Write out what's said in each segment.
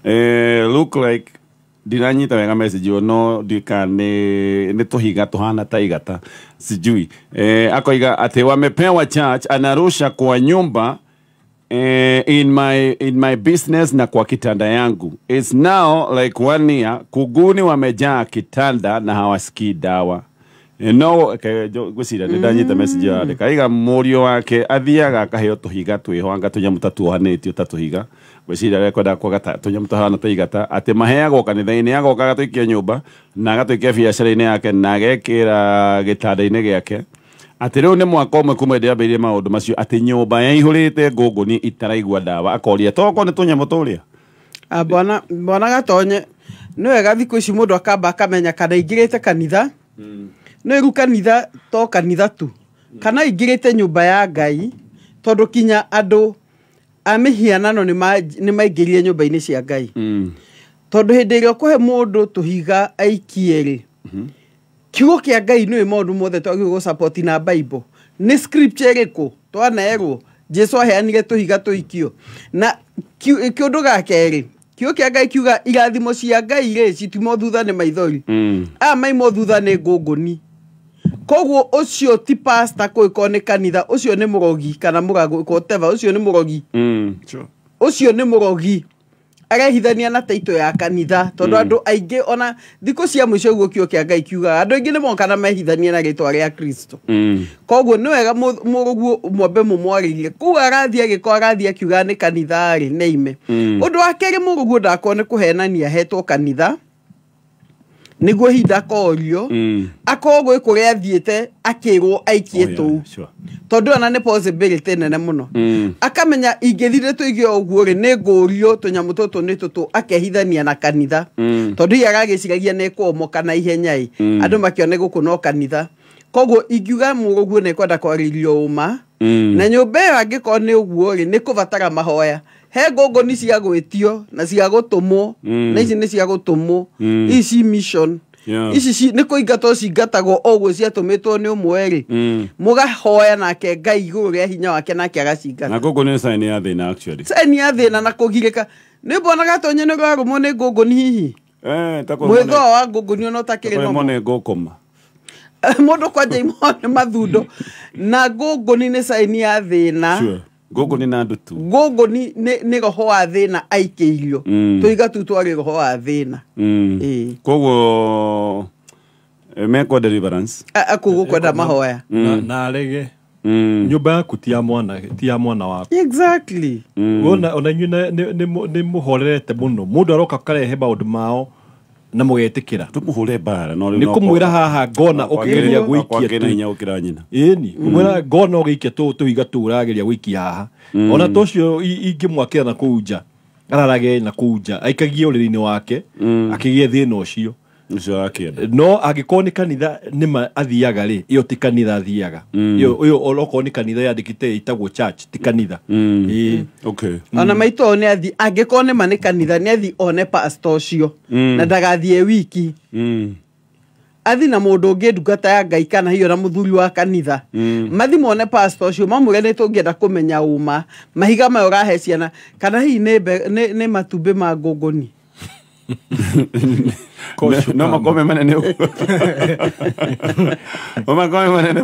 Look like ndinanyita wega message ĩyo, no ndika nĩ tũhiga tũhana ta igata, sijui. Akoiga atĩ wamepewa church, anarusha kwa nyumba, in my business na kwa kitanda yangu. It's now like one year, kuguni wamejaa kitanda na hawasikii dawa. No okay, ngwĩciria nĩ ndanyita message ĩyo yandĩka. Aiga mũriũ wake athiaga akaheo tũhiga twĩho, anga tũnyamũ ta tuohanĩtio ta tũhiga, ngwĩciria arekwenda kwaga tũnyamũ tũhana ta igata, atĩ maheagwo kanitha-inĩ, agoka agatũikia nyũmba na agatũikia biacara-inĩ yake na agekĩra gĩtanda-inĩ gĩake, atĩ rĩu nĩ mwaka ũmwe kuma hĩndĩ yambĩrĩirie maũndũ macio, atĩ nyũmba yaihũrĩte ngũngũni itaraigua ndawa. Akoria tokorwo nĩ tũnyamũ tũrĩa. Ah, bwana Gatonye, nĩ wega thikũ ici mũndũ akamba akamenya kana aingĩrĩte kanitha. Nĩ rĩu kanitha to kanitha tu, kana aingĩrĩte nyũmba ya Ngai, tondũ kinya andũ a mĩhianano nĩ maingĩrire nyũmba-inĩ cia Ngai. Tondũ hĩndĩ ĩrĩa ũkũhe mũndũ tũhiga aikie rĩ, kiugo kĩa Ngai nĩwe maũndũ mothe twagĩrĩirwo gũsupport na Bible. Nĩ scripture ĩrĩkũ twanerwo Jesu aheanire tũhiga tũikio? Na kĩũndũ ga kerĩ, kiugo kĩa Ngai kiuga irathimo cia Ngai rĩ, citumwo thutha nĩ maithori. Aya maimwo thutha nĩ ngũngũni. Koguo ũcio ti pastor, kũĩkorwo nĩ kanitha, ũcio nĩ mũrogi kana mũrago, whatever, ũcio nĩ mũrogi. Ũcio nĩ mũrogi arehithania na taito ya kanitha, tondũ andũ aingĩ ona thikũ cia mũico, ũguo kiugo kĩa Ngai kiugaga andũ aingĩ nĩ moka na mehithania na rĩtwa rĩa Kristo. Koguo nĩ wega mũrũguo mwambe mũmwarĩrie kũu arathiĩ, agĩkorwo arathiĩ akiuga nĩ kanitha rĩ, nĩ ime. Ũndũ wa kerĩ, mũrũguo ndakorwo nĩ kũhenania ahetwo kanitha nĩguo hinda akorio, akorwo gwĩ kũrĩa athiĩte akĩrwo aikie Oh, yeah, tũu, tondũ ona nĩ possibility nene mũno. Akamenya ingĩthire tũige ũguo rĩ, nĩ ngũrio tũnyamũ tũtũ nĩ tũtũ, akehithania na kanitha, tondũ hihi aragĩciragia nĩ kũomoka na ihenya ĩ, andũ makĩone gũkũ no kanitha. Koguo ingiuga mũrũguo nĩ kwenda kwarĩrio ũma. Na nyũmba ĩyo angĩkorwo nĩ ũguo rĩ, nĩ kũbatara mahoya. He ngũngũni cia gwĩtio na cia gũtũmwo. Na ici nĩ cia gũtũmwo. Ici mission. Ici nĩ kũingatwo cingatagwo o ũguo, ciatũmĩtwo nĩ ũmwe rĩ, mũgahoya nake Ngai igũrũ rĩa hinya wake, nake agacingata. Na ngũngũni nĩ sign ya thĩna actually. Sign ya thĩna na kũgirĩka. Nĩ mbona Gatonye nĩ rwarũmwo nĩ ngũngũni hihi. Ta mwĩthoo wa ngũngũni ona ũtakĩrĩ kũrĩmwo nomo nĩ ngũkũma. Mũndũ kwanja imwe nĩ mathundo na ngũngũni nĩ sign ya thĩna. Sure. Ngũngũni na ndutu. Ngũngũni nĩ roho wa thĩna aikĩirio. Tũiga tu twarĩ roho wa thĩna. Ĩĩ. Koguo mekwo deliverance. Kũgũkwenda mahoya. Na arege nyũmba yaku ti ya mwana, ti ya mwana waku. Wona ona inyuĩ nĩ mũhorerete mũno, mũndũ aroka karehe maũndũ mao na mũgetĩkĩra. Tũmũhũre mbara no rĩu Nĩ kũmwĩra haha ngona ũkĩgeria gũikia kwakĩna hinya gũkĩra nyina. Ĩni kũmwĩra ngona ũgĩikia tũhiga tũu ũrageria gũikia haha, ona tũcio ingĩmwakĩra na kũu nja, ararage na kũu nja, aikagie ũrĩrĩ-inĩ wake akĩgĩe thĩna ũcio. Ũcio akĩenda. No angĩkorwo nĩ kanitha nĩma athiaga rĩ, ĩyo ti kanitha athiaga. Ĩyo okorwo nĩ kanitha yandĩkĩte ĩtagwo church, ti kanitha. Ĩĩ. Ona maitũ o nĩ athi, angĩkorwo nĩ ma nĩ kanitha, nĩ athi one pastor ũcio, na ndagathiĩ wiki. Athi na mũndũ ũngĩ, ndungata ya Ngai, kana hiyo na mũthuri wa kanitha. Mathi mone pastor ũcio, mamwĩre nĩ tũngĩenda kũmenya ũma mahiga maya ũrahe ciana, kana hihi nĩ matumbĩ ma ngũngũni. No makome manene ũguo, no makome manene.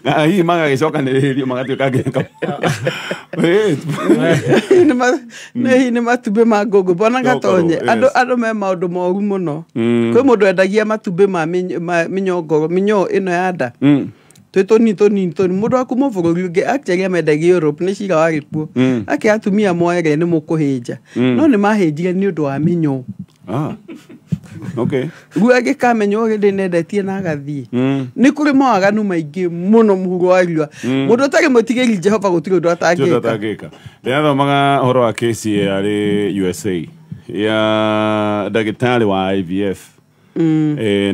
Ah, hihi magagĩcokanĩrĩrio magatuĩka nginya Nĩ hihi nĩ matumbĩ ma ngũngũ, bona No Gatonye. korwo, Andũ yes. andũ me maũndũ moru mũno. Kwĩ mũndũ endagia matumbĩ ma mĩnyongoro, mĩnyoo ĩno ya nda, twĩ tũnini tũnini tũnini. Mũndũ wa kuma bũrũri ũngĩ actually amendagia Europe, nĩ cira warĩ kuo. Ake atumia moere nĩ mũkũhĩnja, no nĩ mahĩnjire nĩ ũndũ wa mĩnyoo. Ah. Okay. Rĩu angĩkamenya ũrĩ nendetie na agathiĩ. Nĩ kũrĩ mawaganu maingĩ mũno mũhuro wa riũa. Mũndũ ũtarĩ mwĩtigĩri Jehova gũtirĩ ũndũ Tio atangĩka. Atangĩka. Ndĩrathomaga ũhoro wa kesi yarĩ USA ya ndagĩtarĩ wa IVF.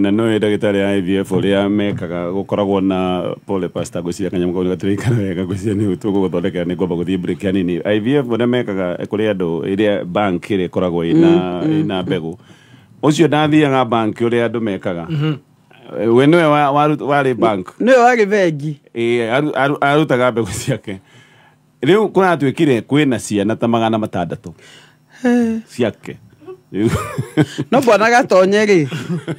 Na no ndagĩtarĩ ya IVF ũrĩa mekaga gũkoragwo na, pole pastor, ngwĩciria kanyamũ kau nĩ wega, ngwĩciria nĩ tũgũgũthondekera, nĩ ngwamba gũthiĩ break hanini. IVF ũrĩa mekaga, kũrĩ andũ ĩrĩa bank ĩrĩa ĩkoragwo ĩna mbegũ, ũcio ndathiaga bank ũrĩa andũ mekaga. We nĩwe warĩ bank. Nĩwe warĩ bengi. Ĩĩ, arutaga mbegũ ciake. Rĩu kũratuĩkire kwĩna ciana ta 600. Ciake. No bwana Gatonye rĩ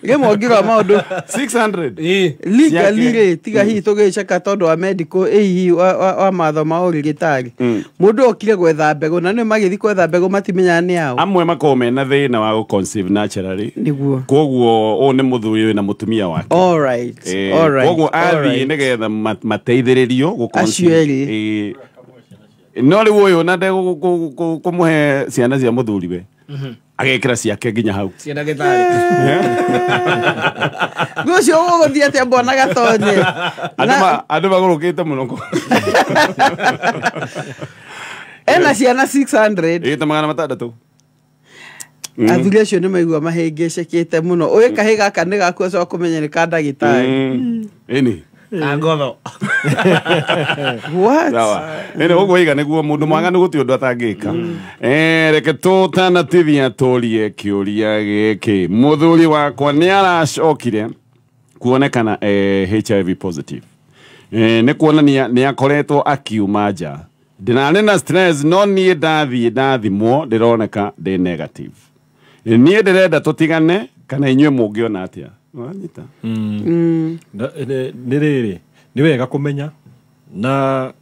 rĩmwe ũngĩrora maũndũ 600 legally rĩ tiga hihi tũgĩceka tondũ wa medical ĩ hihi wa matho ma ũrigitari mũndũ okire gwetha mbegũ na nĩ magĩthiĩ kwetha mbegũ matimenyaga nĩ ao amwe makoragwo mena thĩna wa gũ-conceive naturally nĩguo koguo ũyũ nĩ mũthuri wĩna mũtumia wake. All right, all right. Koguo athiĩ nĩgetha mateithĩrĩrio gũ-conceive acio erĩ. No rĩu ũyũ na ndegũkũmũhe ciana cia mũthuriwe agekĩra ciake nginya hau cia ndagĩtarĩ. Ũcio ũgũthiĩ atĩa bwana Gatonye? Andũ magũrũkĩte mũno. Ena ciana 600. Ĩta 600. Athuri acio nĩ maigua mahĩngĩcĩkĩte mũno. Ũyũ kahĩ gaka nĩ gaku ũcoka kũmenya nĩ ka ndagĩtarĩ. Ĩni Angotho. What? Nene ũguo iga nĩguo mũndũ mwaganu gũtirĩ ũndũ atangĩka. Reke tũtanatithia tũrie kĩũria gĩkĩ. Mũthuri wakwa nĩ aracokire kuonekana HIV positive. Nĩ kuonania nĩ akoretwo akiuma nja. Ndĩrarĩ na stress no niĩ ndathiĩ ndathimwo ndĩroneka ndĩ negative. Niĩ ndĩrenda tũtigane kana inyuĩ mũngĩona atĩa? Wanyita. Nĩ rĩrĩ nĩ wega kũmenya na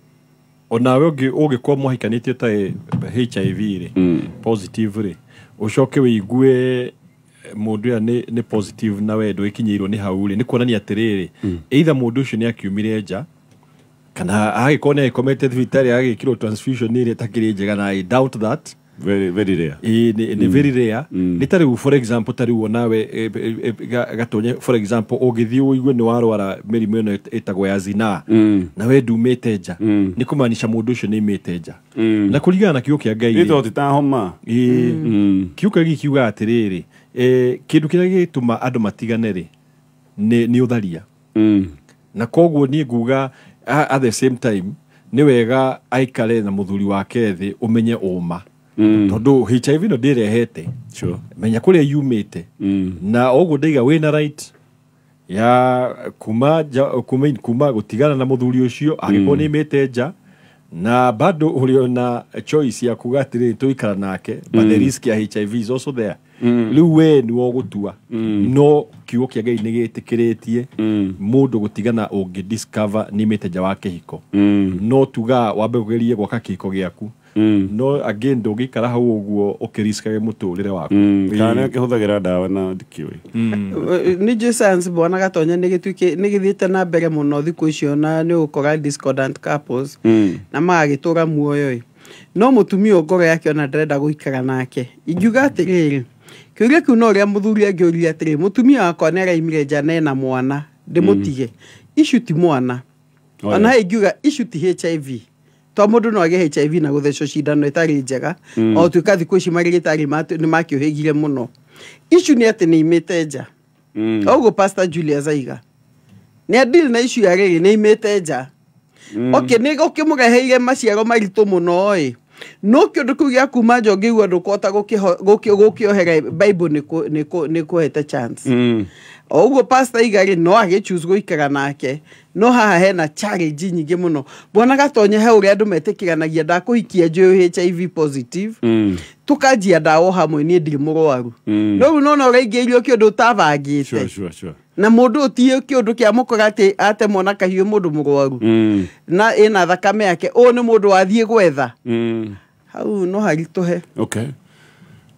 onawe ũngĩkorwo mwahikanĩtie ta HIV rĩ positive rĩ ũcoke wĩigue mũndũ ũyũ nĩ positive na we ndũgĩkinyĩirwo nĩ hau rĩ nĩ kuonania atĩrĩrĩ either mũndũ ũcio nĩ akiumire nja kana agĩkorwo nĩ agĩkomete thibitarĩ agĩkĩrwo transfusion ĩrĩa ĩtakĩrĩ njega na I doubt that. Very, very rare. Ni very rare. Ni tariu for example tariu onawe Gatonye for example ũngĩthiĩ ũigue nĩ warwara mĩrimũ ĩno ĩtagwo ya zina na we ndumĩte nja nĩ kũmaanisha mũndũ ũcio nĩ aimĩte nja na kũringana na kiugo kĩa Ngai nĩ tondũ ta homa kiugo gĩkĩ kiugaga atĩrĩrĩ kĩndũ kĩrĩa gĩtũma andũ matigane rĩ nĩ ũtharia na koguo niĩ nguga at the same time nĩ wega aikare na mũthuri wake thĩ ũmenye ũma tondu HIV no ndirehete sure menya kuria yumite na oguo ndaiga wina right ya kuma kuma gutigana na muthuri ucio agikorwo ni imite nja na bado uri na choice ya kuga atiri tuikara nake but the risk ya HIV is also there riu we ni wogutua no kiugo kia Ngai ni gitikiritie mundu gutigana ungi discover ni imite nja wa kihiko no tuga wambe kugerie gwaka kihiko giaku no again ndũngĩikara hau ũguo ũkĩriskage mũtũrĩre waku kana ũkĩhũthagĩra ndawa na ndikĩũĩ nĩ njũĩ science bwana Gatonye nĩ gĩthiĩte na mbere mũno thikũ icio na nĩ ũgũkora discordant couples na magagĩtũra muoyo ĩ no mũtumia ngoro yake ona ndarenda gũikara nake ingiuga atĩrĩrĩ kĩũria kĩu no ũrĩa mũthuri angĩũria atĩrĩ mũtumia wakwa nĩ araimire nja na ena mwana ndĩmũtige issue ti mwana ona ingiuga issue ti HIV to mundu no age HIV na guthecwo cindano itari njega o tuika thiku ici marigitari ni makiuhigire muno issue ni ati ni imite nja oguo Pastor Julius aiga ni deal na issue ya riri ni imite nja okay ni gukimureheire maciaro maritu muno ĩ no kiundu kiu gia kuma nja ũngĩigua ndũkũhota gũkĩohera Bible nĩ kũhete chance oguo Pastor aiga rĩ no agĩchoose gũikara nake no haha hena challenge nyingĩ mũno bwana Gatonye he ũrĩa andũ metĩkĩranagia ndakũhikia njũĩ HIV positive tũkanjia ndawa hamwe niĩ ndirĩ mũrwaru no rĩu nona ũraingĩirio kĩũndũ ũtabangĩte na mũndũ ũtiĩ kĩũndũ kĩa mũkora atĩ atemwo na kahiũ mũndũ mũrwaru na ĩna thakame yake ũyũ nĩ mũndũ wathiĩ gwetha hau no haritũhe. Okay.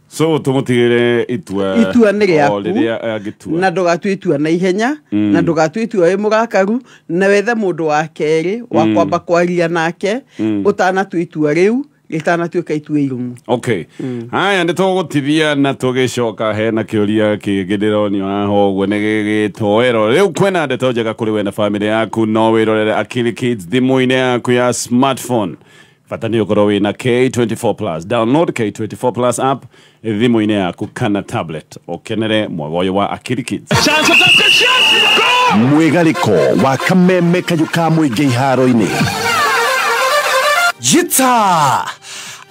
So tumutigire itua itua nĩ rĩaku na ndũgatue itua na ihenya na ndũgatue itua wĩ mũrakaru na wethe mũndũ wa kerĩ wa kwamba kwaria nake ũtanatua itua rĩu rĩtanatuĩka itua irumu. Okay. Haya nĩ tũgũtithia na tũgĩcoka hena kĩũria kĩngĩ ndĩronio haha ũguo nĩ gĩgĩtoero rĩu kwĩna ndeto njega kũrĩ we na bamĩrĩ yaku no wĩrorere Akili Kids thimũ-inĩ yaku ya smartphone. Bata nĩ ũkorwo wĩna K24 Plus. Download K24 Plus app thimũ-inĩ yaku kana tablet ũkenere mwago ũyũ wa Akili Kids. Mwĩgarĩko wa kameme kayũ ka mũingĩ iharo-inĩ jita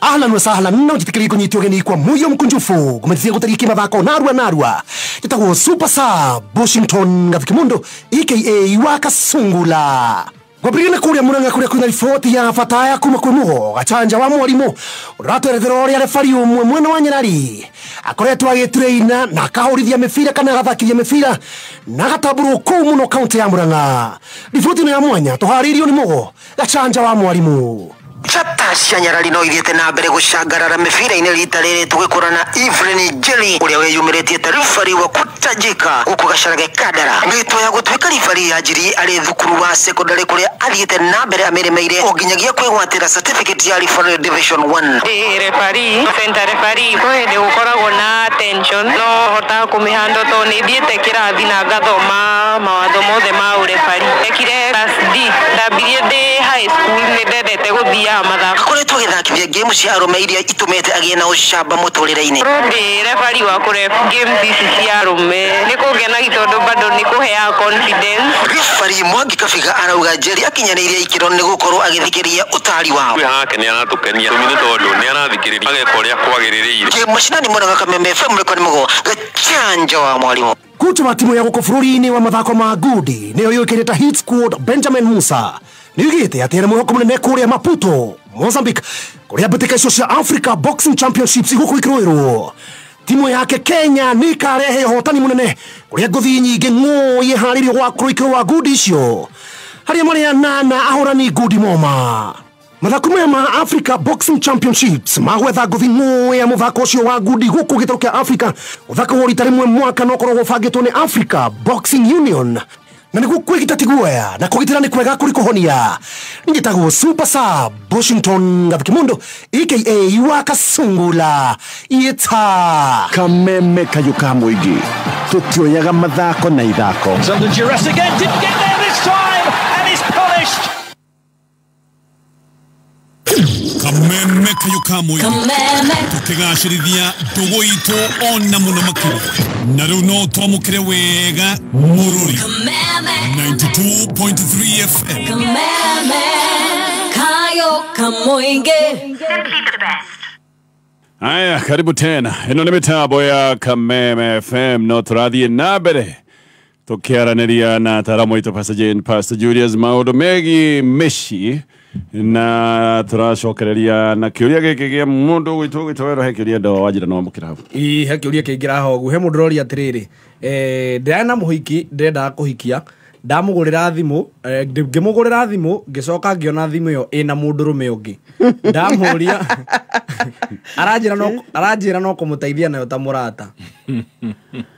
ahlan wa sahlan no njitikiri kunyitwo geni kwa muyo mkunjufu kumethia gutariki mathako narua narua njitagwo Super Sub Washington Gathikimundo aka wa Kasungula Ngwambĩrĩria na kũrĩa Murang'a kũrĩa kwĩna riboti ya bata ya kuma kwĩ Mũgo Gachanja wa Mwarimũ ũratwerethera ũrĩa refari ũmwe mwena wa Nyarari akoretwo agĩtreina na akahũrithia mĩbira kana agathakithia mĩbira na agatambũrwo kũu mũno kaunti ya Murang'a. Riboti ĩno ya mwanya tũharĩirio nĩ Mũgo Gachanja wa Mwarimũ. Chata cia Nyarari no ithiĩte na mbere gũcangarara mĩbira-inĩ rita rĩrĩ tũgĩkorana Evelyn Njeri ũrĩa wĩyumĩrĩtie ta ribari wa kutajika gũkũ Gacharage Kandara. Mĩto ya gũtuĩka ribari yanjirie arĩ thukuru wa secondary kũrĩa athiĩte na mbere amĩrĩmeire o nginyagia kwĩgwatĩra certificate ya referee division 1. Referee, center referee kwĩ hĩndĩ gũkoragwo na tension no hotaga kũmĩhandwo tondũ nĩ thiĩte kĩrathi na ngathoma mawatho mothe ma ũrebari. Ndekire class D, ndambirie ndĩ high school nĩ ndendete gũthiaga mathako. Akoretwo agĩthakithia game cia arũme iria itũmĩte agĩe na ũcamba mũtũrĩre-inĩ. Ndĩ refari wa kũref games ici cia arũme nĩ kũngenagia tondũ bado nĩ kũheaga confidence. Refari Mwangi Kabiga arauga Njeri akinyanĩirie ikĩro nĩ gũkorwo agĩthikĩrĩria ũtari wao. Kwĩ hake nĩ aratũkenia tũmi nĩ tondũ nĩ arathikĩrĩria ageka ũrĩa kwagĩrĩire. Kĩmacinani Murang'a Kameme FM rekodi Mũgo Gachanja wa Mwarimũ. Kocha wa timu ya gũkũ bũrũri-inĩ wa mathako ma ngundi nĩyo yũĩkaine ta Hit Squad Benjamin Musa nĩoigĩte atĩ ena mwĩhoko mũnene kũrĩa Maputo, Mozambique, kũrĩa mbĩtĩka icio cia Africa Boxing Championships igũkũ ikĩrũĩrwo. Timu yake Kenya nĩ ĩkarehe ũhotani mũnene kũrĩa ngũthi nyingĩ ng'ũĩ ĩharĩirio gwa kũrũikĩrwo wa ngundi icio harĩa marĩ anana ahũrani ngundi moma. Mathako maya ma Africa Boxing Championships magwetha ngũthi ng'ũĩ ya mũthako ũcio wa ngundi gũkũ gĩtarũ kĩa Africa ũthakagwo rita rĩmwe mwaka na ũkoragwo ũbangĩtwo nĩ Africa Boxing Union na nĩguo kwĩgita ti guoya na kũgitĩra nĩ kwega kũrĩ kũhonia. Njĩtagwo Super Sub Washington Gathikimondo aka wa Kasungula ita Kameme kayuka mũingĩ tũtioyaga mathako na ithako. Under duress again, didn't get there this time and is punished. Kameme kayuka mũingĩ tukĩgacĩrithia ndũgũ itũ ona mũno makĩria na rĩu no twamũkĩre wega mũrũri 92.3 FM. Kameme kayo kamoinge. Haya, karibu tena. Ĩno nĩ mĩtambo ya Kameme FM no tũrathiĩ na mbere tũkĩaranĩria na ataaramu aitũ Pastor Jane, Pastor Julius maũndũ megiĩ mĩciĩ na tũracokereria na kĩũria gĩkĩ gĩa mũndũ gwitũ gwitũ he kĩũria ndo wanjĩra no wamũkĩra hau. Ĩ he kĩũria kĩingĩra haha ũguo he mũndũ ũroria atĩrĩrĩ ndĩrarĩ na mũhiki ndĩrendaga kũhikia ndamũgũrĩra thimũ ngĩmũgũrĩra thimũ ngĩcoka ngĩona thimũ ĩyo ĩna mũndũrũme ũngĩ ndamũria aranjĩra no kũmũteithia nayo ta mũrata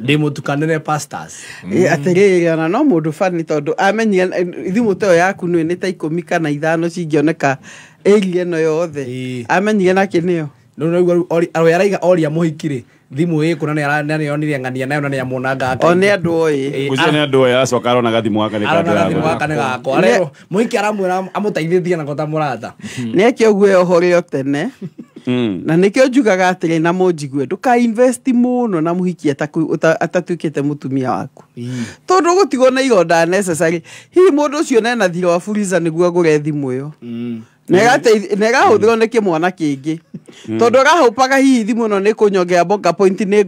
ndĩmũtukanĩre pastors. Atĩrĩrĩ ona no mũndũ bani tondũ amenyire thimũ ta ĩyo yaku nĩ ta 10 kana 5 cingĩoneka area ĩno yothe amenyire nake nĩyo. Rĩu araiga oria mũhiki rĩ thimũ ĩkũ na nĩonire ng'ania nayo na nĩamuonanga o nĩ andũ oĩ gũcio nĩ andũ oĩ acoka arona gathimũ gaka nĩ gaka nĩ gakwa arerwo mũhiki aramwĩra amũteithĩtie nako ta mũrata nĩeke ũguo eohore o tene na nĩkĩo njugaga atĩrĩ na mũnjigue ndũka invest mũno na mũhiki atatuĩkĩte mũtumia waku tondũ gũtigwo na ironda necessary. Hihi mũndũ ũcio nena thirĩ wa Fuliza nĩguo agũre thimũ ĩyo na ĩgahũthĩrwo nĩ kĩmwana kĩngĩ tondũ ũrahũpaga hihi thimũ ĩno nĩ kũnyongera bonga point nĩ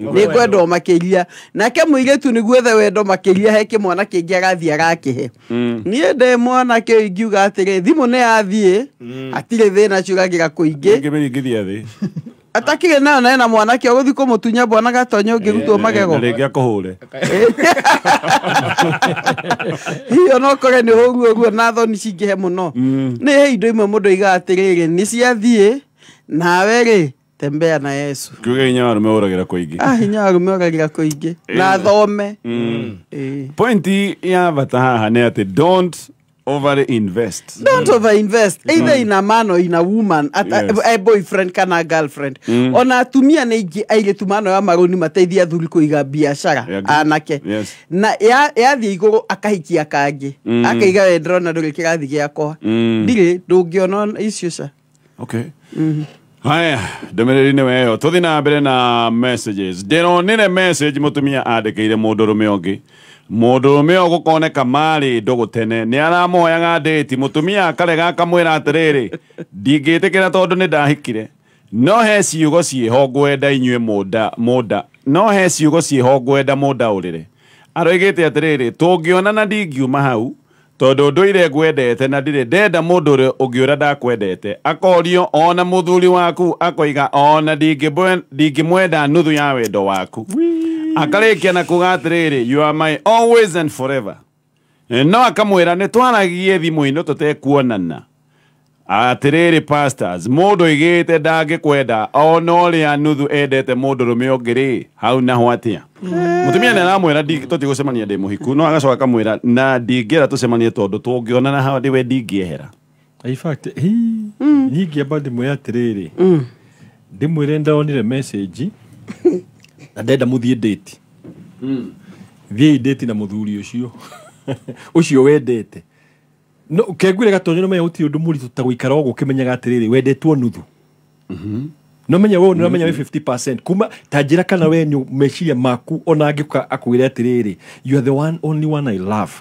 ngwendwo makĩria nake mũirĩtu nĩguo ethe wendo makĩria he kĩmwana kĩngĩ agathiĩ agakĩhe. Niĩ ndĩ mwanake ingiuga atĩrĩ thimũ nĩ yathiĩ hatirĩ thĩna ciũragĩra kũingĩ ngĩmĩringithia thĩ atakĩrĩ nayo na ena mwanake ũgũthiĩ kũmũtunya bwana Gatonye ũngĩrutwo magego na rĩngĩ akũhũre hihi ona ũkore nĩ ũguo ũguo na thoni cingĩhe mũno. Nĩ he indo imwe mũndũ aigaga atĩrĩrĩ nĩ ciathiĩ nawe rĩ tembea na Yesu. Kiuga hinya wa arũme ũragĩra kũingĩ. Hinya wa arũme ũragĩra kũingĩ na thome. Pointi ya bata haha nĩ atĩ don't over invest. Don't over invest either in a man or in a woman at Yes. a boyfriend kana girlfriend. Ona atumia nĩ aingĩ airĩtu manoya marũni mateithia athuri kũiga biacara anake. Yes. Na yathiĩ igũrũ akahikia kangĩ akaiga we ndĩrona ndũrĩ kĩrathi gĩakwa ndirĩ ndũngĩona icio ca. Okay. Haya, ndũmĩrĩri nĩ weyo tũthiĩ na mbere na messages. Ndĩronire message mũtumia andĩkĩire mũndũrũme ũngĩ mũndũrũme ũyũ gũkoneka marĩ ndũgũ tene nĩ aramuoyaga ndĩti mũtumia akarega akamwĩra atĩrĩrĩ ndingĩtĩkĩra tondũ nĩ ndahikire no he ciugo ciĩho ngwenda inyuĩ mũnda no he ciugo ciĩho ngwenda mũndaũrĩre aroigĩte atĩrĩrĩ tũngĩonana ndingiuma hau Tondu nduire ngwendete na ndirĩ ndenda mũndũ ũrĩa ũngĩũra ndakwendete. Akorio ona mũthuri waku akoiga ona ndingĩmwenda nuthu ya wendo waku. Akarĩkia na kuga atĩrĩrĩ, you are my always and forever. No akamwĩra nĩ twaragie thimũ-inĩ tũtekuonana. Atĩrĩrĩ pastors, mũndũ oigĩte ndangĩkwenda ona ũrĩa nuthu endete mũndũrũme ũngĩ rĩ, hau naho atĩa? Mũtumia nĩ aramwĩra tũtigũcemania ndĩ mũhiku, no agacoka akamwĩra na ndingĩenda tũcemanie tondũ tũngĩonana hau ndĩwe ndingĩehera. In fact, niĩ ingĩamba ndĩmwĩre atĩrĩrĩ, ndĩmwĩre ndonire message na ndenda mũthiĩ date. Thiĩi date na mũthuri ũcio ũcio wendete. No kengwire gatonyo no menya gũtirĩ ũndũ mũritũ ta gũikara ũguo ũkĩmenyaga atĩrĩrĩ wendetwo nuthu. No menya wewe no menya 50% kuma ta njĩra kana we nĩ meciria maku ona angĩũka akwĩre atĩrĩrĩ you are the one only one I love.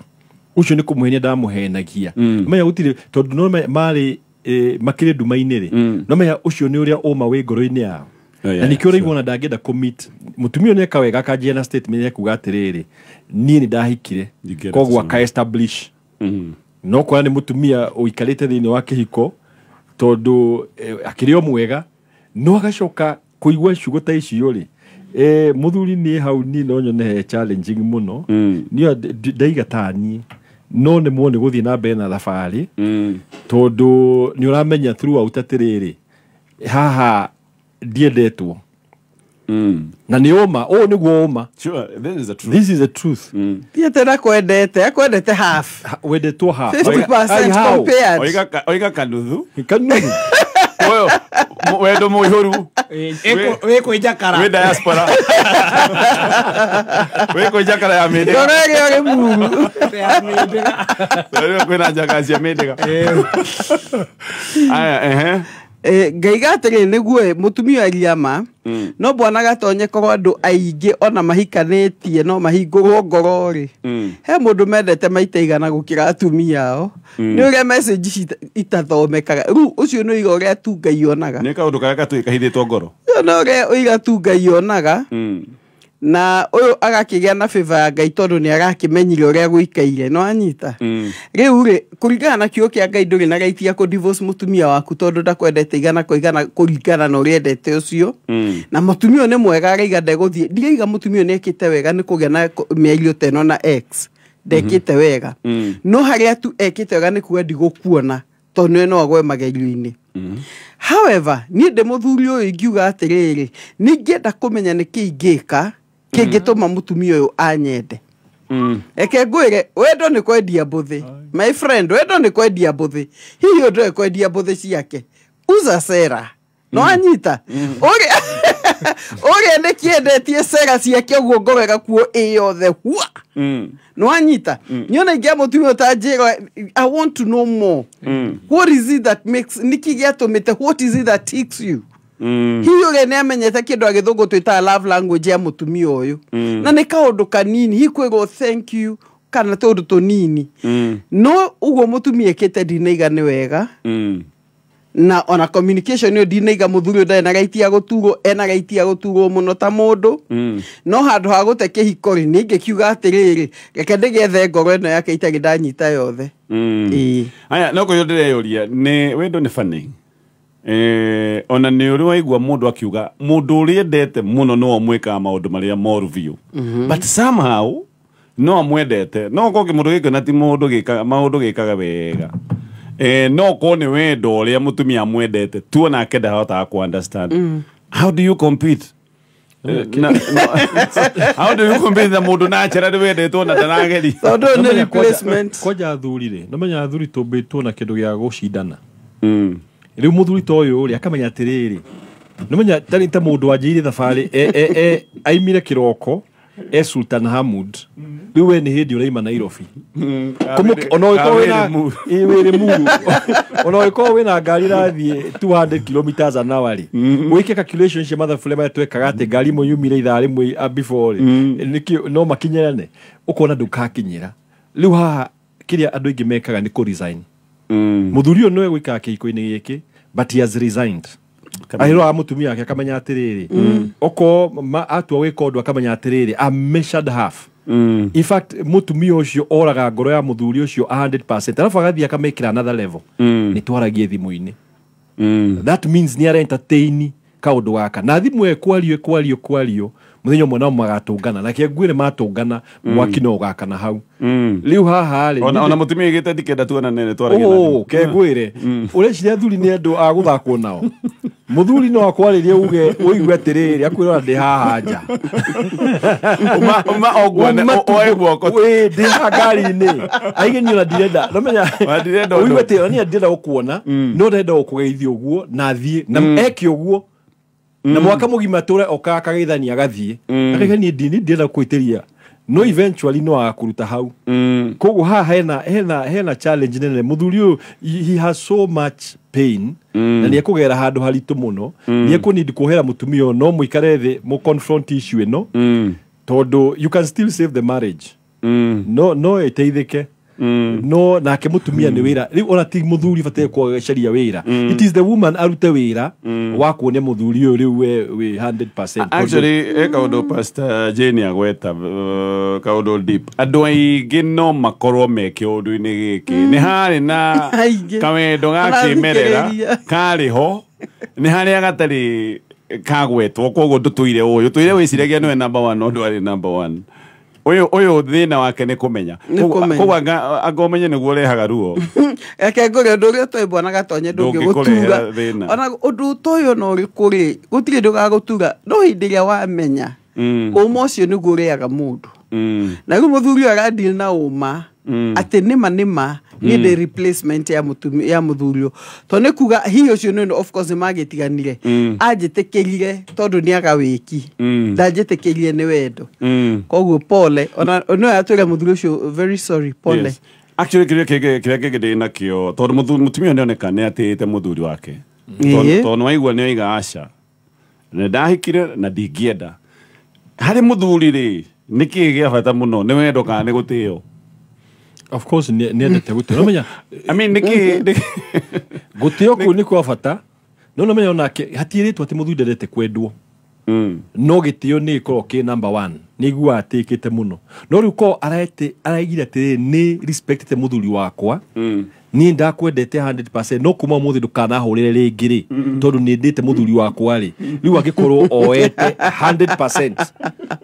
Ũcio nĩ kũmũhenia ndamũhenagia. Menya gũtirĩ tondũ no marĩ makĩrĩ nduma-inĩ rĩ. No menya ũcio nĩ ũrĩa ũma wĩ ngoro-inĩ yao. Na nĩkĩo ũraigua ona ndangĩenda commit. Mũtumia ũyũ nĩeka wega akanjia na statement ya kuga atĩrĩrĩ niĩ nĩ ndahikire koguo aka establish. No kora nĩ mũtumia ũikarĩte thĩinĩ wa kĩhiko tondũ akĩrĩ o mwega no agacoka kũigua ciugo ta icio rĩ, mũthuri niĩ hau niĩ no nyone he challenging mũno. Niĩ ndaiga ta niĩ no nĩ muone gũthiĩ na mbere na thabarĩ tondũ nĩ ũramenya throughout atĩrĩrĩ haha ndiendetwo. Na nĩ ũma, ũũ nĩguo ũma. Sure, this is the truth. This is the truth. Tiete na kwendete, akwendete half. Wendetwo half. 50% compared. Oiga kanuthu. Kanuthu. Oyo, wendo mũihũru. Wĩ kwĩ njakara. Wĩ diaspora. Wĩ kwĩ njakara ya mĩndĩga. Ngoro ĩrĩa ũrĩ muru. Rĩu kwĩna njakara cia mĩndĩga. Aya, ehe. Ngaiga atĩrĩ nĩguo mũtumia aria ma no bwana gatonye korwo andũ aingĩ ona mahikanĩtie no mahingũrwo ngoro rĩ, he mũndũ mendete maita igana gũkĩra atumia ao. Nĩ ũrĩa message ici itathomekaga rĩu ũcio nĩ ũiga ũrĩa tu Ngai onaga. Nĩ kaũndũ karĩa gatuĩka kahithĩtwo ngoro. Ũcio nĩ ũrĩa ũiga tu Ngai onaga. Na ũyũ agakĩgĩa na favor ya Ngai tondũ nĩ arakĩmenyire ũrĩa gũikaire no anyita. Rĩu rĩ kũringana na kiugo kĩa Ngai ndũrĩ na right ya kũ divorce mũtumia waku tondũ ndakwendete igana kwa igana kũringana na ũrĩa endete ũcio. Na mũtumia ũyũ nĩ mwega araiga ndegũthiĩ, ndiraiga mũtumia ũyũ nĩ ekĩte wega nĩ kũgĩa na mĩario ta ĩno na ex ndekĩte wega. No harĩa tu ekĩte wega nĩ kuga ndigũkuona tondũ no agwe magerio-inĩ. However, niĩ ndĩ mũthuri ũyũ ingiuga atĩrĩrĩ, ningĩenda kũmenya nĩkĩ ingĩka kĩngĩtũma mũtumia ũyũ anyende. Eke ngwĩre wendo nĩ kwendia mbũthĩ. My friend, wendo nĩ kwendia mbũthĩ. Hihi ũndũ ekwendia mbũthĩ ciake. Uza sera. No anyita. Ũrĩa nĩkĩendetie sera ciake ũguo ngoro ĩgakuo ĩ yothe hua. No anyita. Niona ingĩa mũtumia ũtanjĩra I want to know more. What is it that makes nĩkĩ gĩatũmĩte, what is it that ticks you? Hihi ũrĩa nĩ amenyete kĩndũ agĩthũngũ twĩtaga love language ya mũtumia ũyũ. Na nĩ kaũndũ kanini, hihi kwĩrwo thank you kana tũũndũ tũnini. No ũguo mũtumia ekĩte ndinaiga nĩ wega. Na ona communication ĩyo ndinaiga mũthuri ũyũ ndarĩ na right ya gũturwo, ena right ya gũturwo mũno ta mũndũ. No handũ ha gũte kĩhiko rĩ, niĩ ingĩkiuga atĩrĩrĩ, reke ndĩgethe ngoro ĩno yake itarĩ ndanyita yothe. Aya, no kũyũ ndĩreyũria, nĩ wendo nĩ funny. Ona nĩ ũrĩ waigua mũndũ akiuga mũndũ ũrĩa endete mũno no amwĩkaga maũndũ marĩa moru biũ. But somehow no amwendete. No ũkorwo kĩmũndũ gĩkĩ na ti mũndũ gĩkaga maũndũ gĩkaga wega. No korwo nĩ wendo ũrĩa mũtumia amwendete tu onake ndahotaga kũ understand. How do you compete? How do you compete na mũndũ natural wendetwo na ndarageria? Tondũ nĩ replacement. Kwanja athuri rĩ, no menya athuri tũmbĩtwo na kĩndũ gĩa gũcindana. Rĩu mũthuri ta ũyũ rĩ akamenya atĩrĩrĩ, no menya tarĩ ta mũndũ wanjĩire thabarĩ aimire kĩroko e Sultan Hamud, rĩu we nĩ hĩndĩ ũraima Nairobi. Ona ũngĩkorwo wĩna ngari ĩrathiĩ 200 kilometers an hour rĩ, wĩke calculation cia mathabu marĩa twekaga atĩ ngari ĩmwe yumire ithaa rĩmwe before rĩ, nĩkĩo no makinyĩrane, ũkona ndũkakinyĩra. Rĩu haha kĩrĩa andũ aingĩ mekaga nĩ kũ resign. Mũthuri ũyũ nĩwe gũikara kĩhiko-inĩ gĩkĩ but he has resigned. Ahĩroraga mũtumia wake akamenya atĩrĩrĩ, okorwo atua gwĩka ũndũ akamenya atĩrĩrĩ, I measured half. In fact mutumia ucio oraga ngoro ya muthuri ucio 100% alafu agathie akamekira another level. Ni twaragie thimu-ini. That means ni ara entertain kaundu gaka na thimu ekwario kwario kwario muthenya umwe nao magatungana na kengwire matungana mwaki no ugakana hau. Riu haha ri ona mutumia igite ndikenda tuona nene twaragie. Oh kengwire ureciria athuri ni andu a guthakwo nao. Muthuri no akwaririe uge uigue atiriri akwira ndi haha nja. Uma ogwane oe guoko we ndi haha ngari-ini aige ni ona ndirenda nomenya ndirenda uigue atĩ ni ndirenda gukuona no ndenda gukugeithia uguo na thie na eke uguo na mwaka mugima ture oka akageithania agathie akaiga ni ndini ndira kwitiria no eventually no akuruta hau. Koguo haha hena challenge nene muthuri uyu he has so much pain na ni ekugera handu haritu muno ni ekunid kuhera mutumia no muikare thi mu confront issue ino tondu you can still save the marriage. No iteithike no nake mutumia ni wira riu ona ti muthuri bataire kwacaria wira. It is the woman arute wira wa kuonia muthuri uyu riu we 100%. Actually e kaundu Pastor Jane agweta kaundu deep andu aingi no makorwo me kiundu-ini giki ni hari na kawendo ga kimerera kari ho ni haria gatari kagwetwo koguo ndutuire uyu tuire wiciragia niwe number 1 no ndwari number 1. Uyu thina wake ni kumenya koguo anga umenye niguo urehaga ruo. Reke ngũre ũndũ ũrĩa ũtoĩ bwana Gatonye ndũngĩgũtura ona ũndũ ũtoĩ ona ũrĩkũ rĩ gũtirĩ ndũgagũtura no hĩndĩ ĩrĩa wamenya ũma ũcio nĩguo ũrĩaga mũndũ. Na rĩu mũthuri ũyũ aradeal na ũma atĩ nĩma nĩma niĩ ndĩ replacement ya mũtumia ya mũthuri ũyũ tondũ nĩ kuga hihi ũcio nĩ of course nĩmagĩtiganire anjĩtĩkĩrire tondũ nĩaga wĩki ndanjĩtĩkĩrire nĩ wendo koguo pole ona no atwĩre mũthuri ũcio very sorry pole. Yes. Actually kĩrĩa kĩngĩ ndĩ nakĩo tondũ mũtumia nĩoneka nĩ atĩĩte mũthuri wake tondũ waigua nĩ oiga aca nĩ ndahikire na ndingĩenda harĩ mũthuri rĩ nĩkĩĩ gĩa bata mũno nĩ wendo kana nĩ gũtĩo? Of course niendete gutio nomenya I mean niki gutio kuu ni kwa bata no nomenya onake hatiritwo ati muthuri ndendete kwendwo. No gitio ni ikorwo ki number 1 ni igua atikite muno no riu ko araete araigire atiri ni respectete muthuri wakwa ni ndakwendete 100% no kuma muthi ndukanahurire ringi ri tondu ni ndite muthuri wakwa ri riu angikorwo oete 100%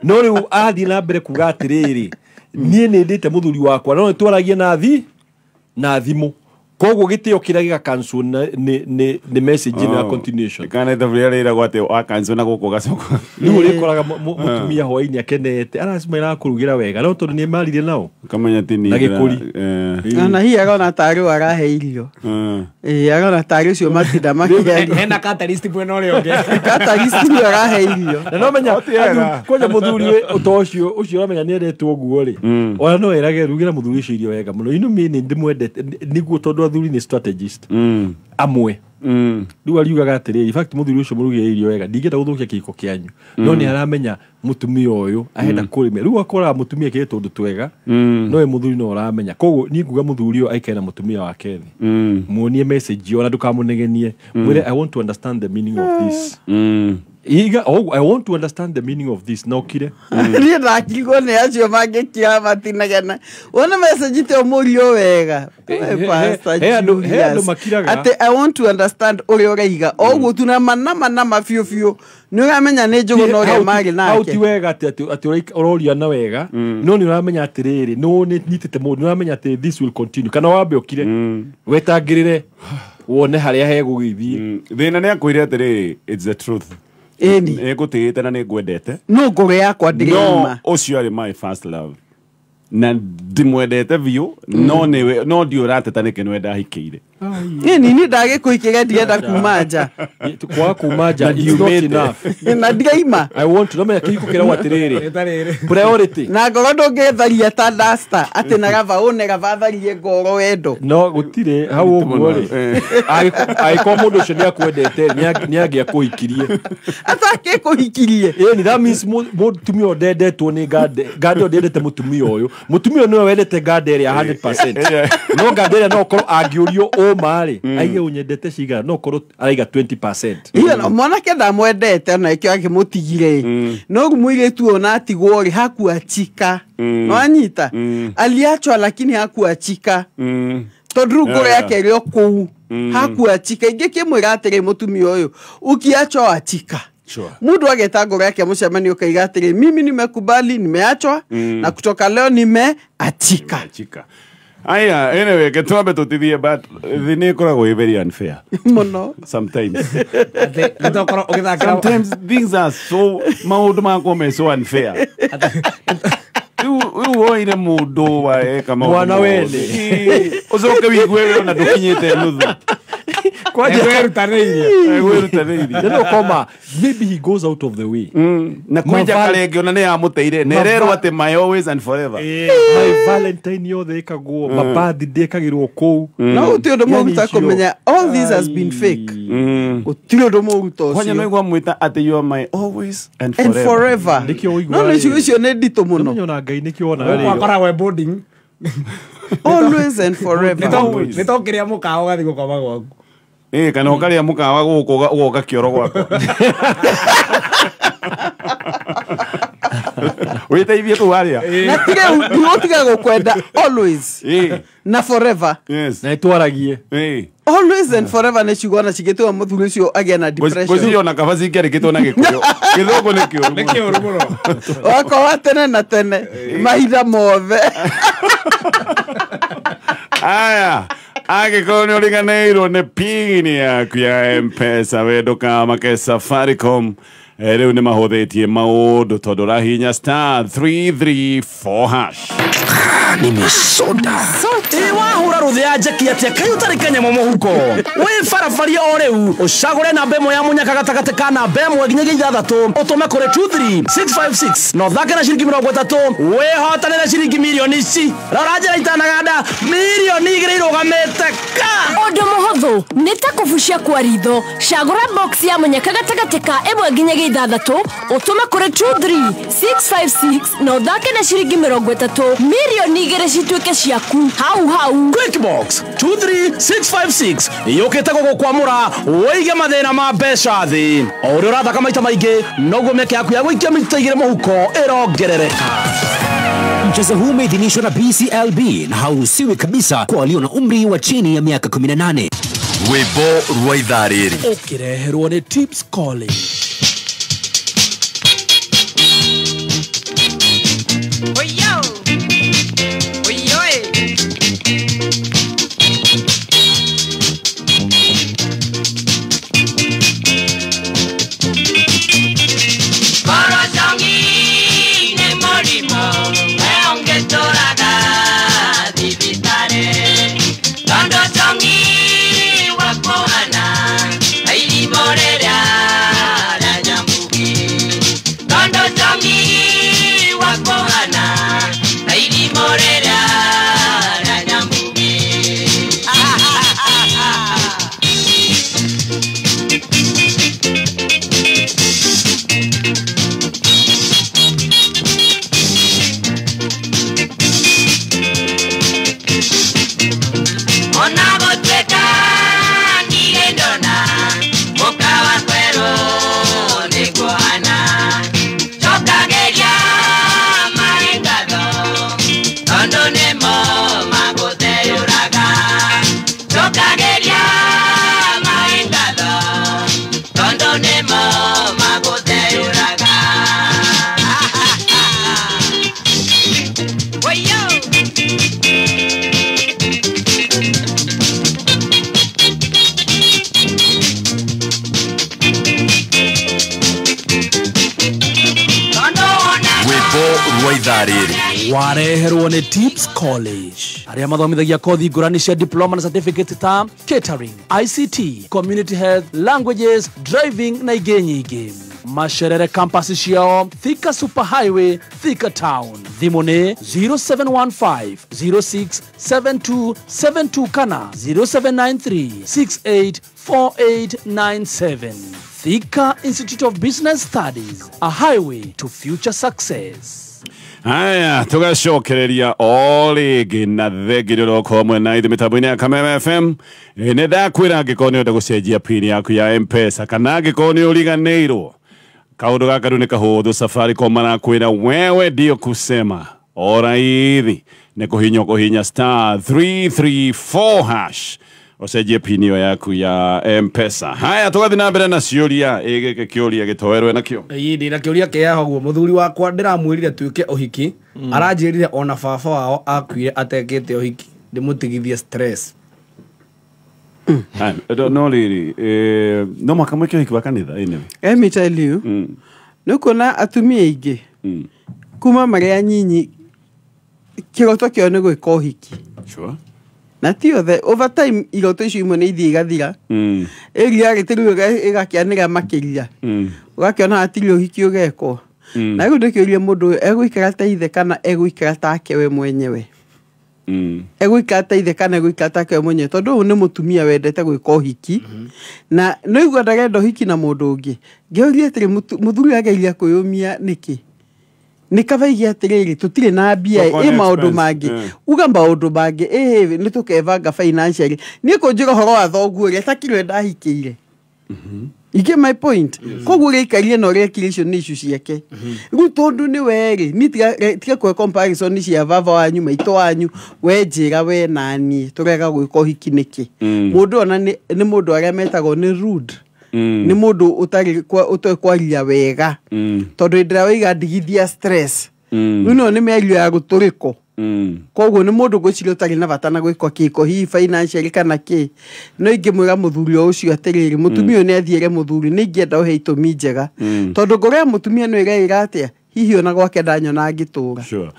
no riu athi na mbere kuga atiriri nie nä ndä te må thuri wakwa no nä twaragie na thimå koguo gä tä o kä rä a gä gakancwo nä message ĩno ya continuation kana ithabu rĩrĩa rĩragwo atĩ wacancel na gũkũ ũgacoka rĩu ũrĩkoraga mũtumia hwainĩ akenete aracima ĩrakũrugĩra wega no tondũ nĩ maririe nao ũkamenya ti na gĩkũri na hihi arona tarĩ ũyũ arahe irio ĩĩ arona tarĩ ũcio matinda makĩaria hena catalyst mwena ũrĩa ũngĩ catalyst nĩwe arahe irio na no menya kwanja mũthuri ũta ũcio ũcio ũramenya nĩ endetwo ũguo rĩ ona no erage rugĩra mũthuri ũcio irio wega mũno inu mĩ nĩ ndĩmwendete nĩguo tondũ athuri nĩ strategist amwe rĩu ariugaga atĩrĩrĩ in fact mũthuri ũcio mũrugĩre irio wega ndingĩenda gũthũkia kĩhiko kĩanyu no nĩ aramenya mũtumia ũyũ arenda kũrĩmĩa rĩu akoraga mũtumia ekĩte tũndũ twega no we mũthuri no ũramenya koguo niĩ nguga mũthuri ũyũ aikare na mũtumia wake thĩ muonie message ona ndũkamũnegenie mwĩre I want to understand the meaning of this. Iga, oh, I want to understand the meaning of this. No kire. Niĩ ndakirwo nĩ acio mangĩkira matinegena wona message te mũrio wega Pastor Julius atĩ I want to understand ũrĩa ũraiga oguo tu na mana biũ biũ nĩ ũramenya nĩ njũgũ na ũrĩa marĩ nake hau ti wega atĩ ũroria na wega no nĩ ũramenya atĩrĩrĩ no nĩ nyitĩte mũndũ nĩ ũramenya atĩ this will continue kana wambe ũkire wetangĩrĩre wone harĩa hegũgĩthiĩ thĩna nĩ akwĩre atĩrĩrĩ it's the truth. Ĩni nĩ ngũtĩĩte na nĩ ngwendete no ngoro yakwa ndĩrĩma no ũcio arĩ my first love na ndimwendete biũ no nĩwe no ndiũ ũrateta nĩkĩ nĩwe ndahikĩire Ĩni niĩ ndagĩkũhikĩra ndirenda kuma nja kwaga kuma nja it's not enough na ndiraima I want to nomenya kĩhiko kĩragwo atĩrĩrĩ priority na ngoro ndũngĩtharia ta duster atĩ na gaba ũne gaba tharie ngoro wendo no gũtirĩ hau ũguo rĩ angĩkorwo mũndũ ũcio nĩakwendete nĩangĩakũhikirie atakĩkũhikirie ĩni that means mũtumia ũyũ ndendetwo nĩ ngande ngande ũyũ ndendete mũtumia ũyũ mũtumia ũyũ nĩwe wendete ngande ĩrĩa 100% no ngande ĩrĩa no ũkorwo angĩũrio Ũma rĩ aige ũnyendete cigana no korwo araiga 20%. Iyo mwanake ndamwendete ona ikio akĩmũtigire. No mũirĩtu ona atigwo rĩ hakuachika. Nwanyita aliachwa lakini hakuachika. Tondu ngoro yake ĩrĩ o kũu hakuachika. Ingĩkĩmwĩra atĩrĩ mũtumia ũyũ ukiachwa achika. Sure. Mundu ageta ngoro yake mũcemanio kaiga atĩrĩ mimi nimekubali nimeachwa na kutoka leo nimeachika. Aya, anyway, ketwambe tutithie but thĩ nĩ ĩkoragwo ĩ very unfair. Mũno. Sometimes. Sometimes things are so maũndũ makwa me so unfair. Rĩu woire mũndũ waeka maũndũ Mwana wene. Ũcoke wigue we ona ndũkinyĩte nuthu. Egwĩrutanĩirie. No koma maybe he goes out of the way. Na kwenja karenge ona nĩ yamũteire. Na ĩrerwo atĩ my always and forever. My Valentine yothe ĩkagwo, my birthday ĩkagĩrwo kũu. No gũtirĩ ũndũ mũru ta kũmenya all this has been fake. Gũtirĩ ũndũ mũru ta ũcio. Kwanja no igua mwĩta atĩ you are my always and forever. And forever. No nĩ ciugo icio nĩ nditũ mũno. Nĩmenya ona Ngai nĩkĩo onaga rĩrĩ. Wakoragwo boarding. Always and forever. Nĩ to kĩrĩa mũkawa ũgathiĩ gũkoma gwaku. Kana ũkarĩa mũkawa gũkũ ũgoka kĩoro gwakwa. Wĩteithie kũu harĩa. Na tige ũtige gũkwenda always. Na forever. Yes. Na ĩtwaragie. Always and forever nĩ ciugo ona cingĩtũma mũthuri ũcio agĩe na depression. Ngwĩciria ona kaba cingĩandĩkĩtwo na Gĩkũyũ. Gĩthũngũ nĩ kĩũru. Nĩ kĩũru mũno. Wakwa wa tene na tene mahinda mothe. Aya. Angĩkorwo nĩ ũriganĩirwo nĩ pini yaku ya M-Pesa we ndũkamake Safaricom rĩu nĩ mahũthĩtie maũndũ tondũ ũrahihinya star 334 hash. Nimesota. Wahura ruthe ya njeki atĩa kai ũtarĩ kanyamũ mũhuko. Wĩ barabaria o rĩu ũcagũre namba ĩmwe ya mũnyaka gatagatĩ ka namba ĩmwe nginyagia ithathatũ ũtũme kũrĩ 23656 na ũthake na ciringi 30 wĩhotanĩre ciringi mirioni ici. Rora njĩra itanaganda mirioni 2 irũgamĩte ka. Ũndũ mũhũthũ nĩ ta kũbucia kwa ritho. Cagũra box ya mũnyaka gatagatĩ ka ĩmwe nginyagia ithathatũ ũtũme kũrĩ 23656 na ũthake na ciringi 30 mirioni 2 cituĩke ciaku hau hau. Quick box 23656 yũkĩte gũgũkwamũra wĩige mathĩna ma mbeca thĩ. O ũrĩa ũrathaka maita maingĩ noguo mĩeke yaku ya gũikia mita 2 mũhuko ĩrongerereka. Mchezo huu umeidhinishwa na BCLB na hauruhusiwi kabisa kwa walio na umri wa chini ya miaka 18. Rwĩmbo rwa ithaa rĩrĩ ũkĩreherwo nĩ Tips College. Wareherwo nĩ Tips College arĩa mathomithagia kothi ngũrani cia diploma na certificate ta catering, ICT, community health, languages, driving na ingĩ nyingĩ. Macerere campus ciao Thika Super Highway, Thika Town. Thimũ nĩ 0715 067272 kana 0793 684897. Thika Institute of Business Studies, a highway to future success. Haya, tugacokereria o rĩngĩ na thengi roko mwena ithe mĩtambo-inĩ ya Kameme FM. Nĩ ndakwĩra angĩkorwo nĩ ũrenda gũcenjia pin yaku ya M-Pesa kana angĩkorwo nĩ ũriganĩirwo, kaũndũ gaka rĩu nĩ kahũthũ. Safaricom marakwĩra wewe ndio kusema o raithi nĩ kũhinya kũhinya star 334 hash ũcenjie pin ĩyo yaku ya M-Pesa. Haya, tũgathiĩ na mbere na ciũria. Ĩ gĩkĩ kĩũria gĩtoerwe nakĩo. Ĩĩ, ndĩna kĩũria kĩa ũguo. Mũthuri wakwa ndĩramwĩrire tuĩke ũhiki, aranjĩrire ona baba wao akuire atekĩte ũhiki, ndĩmũtigithie stress. Haya, no rĩrĩ, no mũhaka mwĩke ũhiki wa kanitha anyway. Let me tell you, nĩ kuona atumia aingĩ kuma marĩ anyinyi kĩroto kĩao nĩ gwĩka ũhiki. Sure. Na ti othe, over time iroto icio imwe nĩ ithiĩ igathira, ĩriarĩtĩ rĩu ĩgakĩanĩra makĩria, ũgakĩona hatirĩ ũhiki ũgekwo. Na rĩu ndĩkĩũrie mũndũ ũyũ egũikara ta ithe kana egũikara take we mwenyewe, egũikara ta ithe kana egũikara take we mwenyewe, tondũ ũyũ nĩ mũtumia wendete gwĩka ũhiki na nĩ igua ndarenda ũhiki na mũndũ ũngĩ. Ngĩũria atĩrĩ, mũthuri ageria kwĩyũmia nĩkĩ? Nĩ kaba ige atĩrĩrĩ, tũtirĩ na mbia, ĩ maũndũ mangĩ, uga maũndũ mangĩ, ĩ nĩ tũkebanga financially. Niĩ kũnjĩra ũhoro wa thoguo ũrĩa takĩrĩ ndahikĩire. You get my point? Koguo gĩikarie na ũrĩa ekire icio nĩ issue ciake. Rĩu tondũ nĩ we-rĩ, niĩ tiga kũhe comparison cia baba wanyu, maitũ wanyu, we njĩra we na niĩ tũrega gwĩka ũhiki nĩkĩ? Mũndũ ona nĩ mũndũ arĩa metagwo nĩ rude. Nĩ mũndũ ũtarĩ ũtoĩ kwaria wega. Tondũ hĩndĩ ĩrĩa waiga ndigithia stress. Rĩu no nĩ mĩario ya gũtũrĩko. Koguo nĩ mũndũ ngwĩciria ũtarĩ na bata na gwĩka kĩko hihi financially kana kĩ. No ingĩmwĩra mũthuri o ũcio atĩrĩrĩ, mũtumia ũyũ nĩ athiĩre mũthuri, nĩ ingĩenda ũhe itũmi njega. Tondũ ngoro ya mũtumia nĩ ĩreĩra atĩa, hihi ona gwake ndanyona angĩtũra. Sure.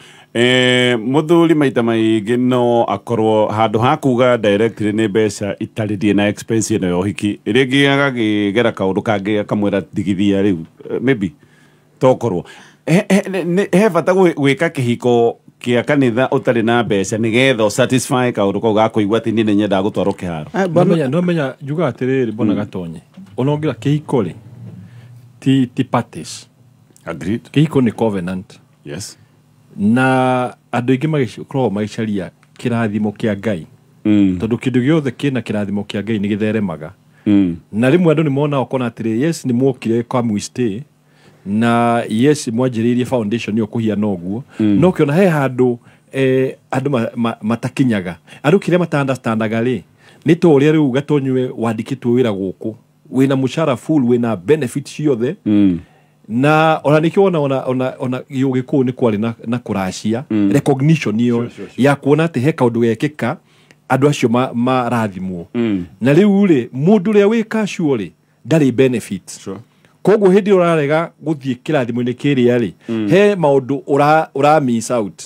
Mũthuri maita maingĩ no akorwo handũ ha kuga directly nĩ mbeca itarĩ na expense ĩno ya ũhiki, rĩngĩ agakĩgera kaũndũ kangĩ akamwĩra ndigithia rĩu, maybe tokorwo he bata gwĩka kĩhiko kĩa kanitha ũtarĩ na mbeca nĩgetha ũsatisfy kaũndũ kau ga kũigua atĩ niĩ nĩ nyendaga gũtwarwo kĩharo. No menya njugaga atĩrĩrĩ, mbona Gatonye, ona ũngĩra kĩhiko rĩ ti parties. Agreed. Kĩhiko nĩ covenant. Yes. Na andũ aingĩ magĩkoragwo magĩcaria kĩrathimo kĩa Ngai, tondũ kĩndũ gĩothe kĩna kĩrathimo kĩa Ngai nĩ gĩtheremaga. Na rĩmwe andũ nĩ monaga ũkona atĩrĩ, yes nĩ mwokire kwa mwistay, na yes mwanjĩrĩirie foundation ĩyo kũhiana ũguo, no ũkĩona he handũ andũ matakinyaga, andũ kĩrĩa mata-understandaga rĩ nĩ ta ũrĩa rĩu Gatonywe wandĩkĩtwo wĩra gũkũ, wĩna mũcara full, wĩna benefit ciothe, na ona nĩkĩo ona Gĩkũyũ nĩ kwarĩ na kũracia recognition ĩyo ya kuona atĩ he kaũndũ gekĩka andũ acio marathimwo. Na rĩu rĩ mũndũ ũrĩa wĩ casual rĩ ndarĩ benefit. Koguo hĩndĩ ĩrĩa ũrarega gũthiĩ kĩrathimo-inĩ kĩrĩa rĩ, he maũndũ ũra miss out.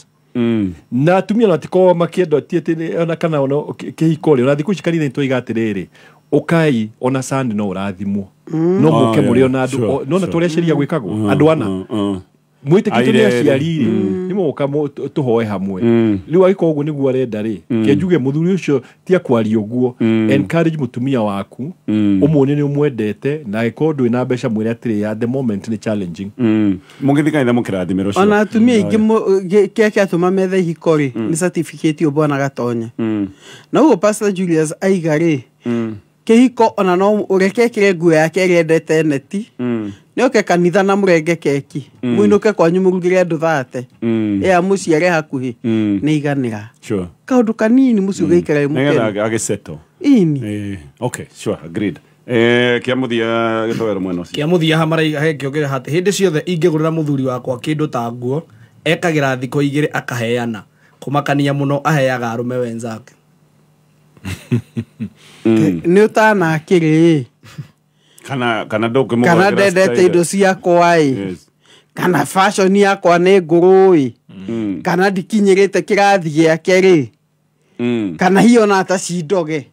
Na atumia ona tikoragwo makĩenda ti atĩ ona kana ona kĩhiko rĩ, ona thikũ ici kanitha-inĩ tũiga atĩrĩrĩ, ũkai ona Sunday no ũrathimwo, no mũke mũrĩ ona andũ, no na tũrĩa gwĩkagwo andũ ana mwĩtĩkĩtio nĩ aciari rĩ, nĩ mũgũka tũhoe hamwe. Rĩu angĩkorwo ũguo nĩguo arenda rĩ, ke njuge mũthuri ũcio ti akwaria ũguo, encourage mũtumia waku, ũmuonie nĩ ũmwendete, na angĩkorwo ndũrĩ na mbeca mwĩre atĩrĩ at the moment nĩ challenging. Mũngĩthiĩ kanitha mũkĩrathimĩrwo. Ona atumia aingĩ kĩrĩa kĩatũma methe ihiko rĩ nĩ certificate ĩyo bwana Gatonye. Na ũguo Pastor Julius aiga rĩ, kĩhiko ona no ũreke ekĩre nguo yake ĩrĩa endete neti, nĩoke kanitha na mũrenge keki, mũinũke kwanyu mũrugĩre andũ 30, ĩa mũciare hakuhĩ nĩ iganĩra. Sure. Kaũndũ kanini mũciĩ ũgaikara wĩ mũkenu. Nĩgetha agĩsettle. Ĩni. Okay, sure, agreed. Kĩa mũthia gĩtowero mwena ũcio. Kĩa mũthia haha maraiga he kĩongere atĩ hĩndĩ ciothe ingĩgũrĩra mũthuri wakwa kĩndũ ta nguo, ekagĩra thikũ igĩrĩ akaheana, kũmakania mũno aheaga arũme wenzake. Nĩ ũtanakĩrĩ kana ndũngĩmũgũrĩra kana ndendete indo ciakwa ĩ, kana fashion yakwa nĩ ngũrũ ĩ, kana ndikinyĩrĩte kĩrathi gĩake rĩ, kana hihi ona ta cindoge.